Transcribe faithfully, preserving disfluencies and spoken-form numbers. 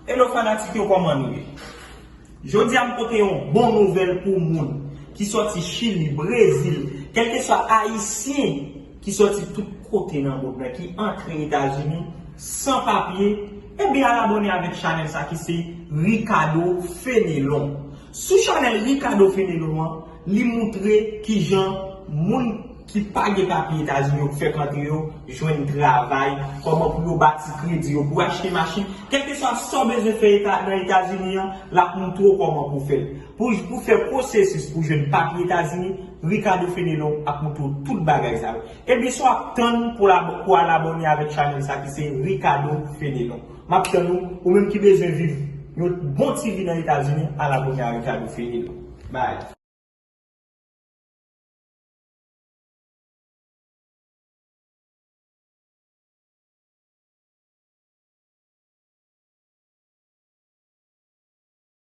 Hello fanatik yo, kòman nou ye? Jodi a m pote yon bon nouvèl pou moun ki sòti Chili, Brezil, kèlkeswa Ayisyen ki sòti tout kote nan mond lan, ki antre Etazini san papye, ebyen al abòne avèk chanèl sa ki se Ricardo Fenelon. Sou chanèl Ricardo Fenelon an, li moutre kijan moun ki pa gen papye Etazini yo, k fèk antre yo, jwenn travay, kòman pou yo bati kredi yo, pou achte machin, kèlkeswa sa w bezwen fè eta, nan Etazini an, l ap moutre w kòman pou w fè l. Pou, pou fè pwosesis pou jwenn papye Etazini, Ricardo Fenelon ap moutre w tout bagay sa yo. Ebyen, sa w ap tann pou, pou al abòne avèk chanèl sa ki se Ricardo Fenelon. M ap tann ou, ou menm ki bezwen viv yon bon ti vi nan Etazini, al abòne a Ricardo Fenelon. Bye.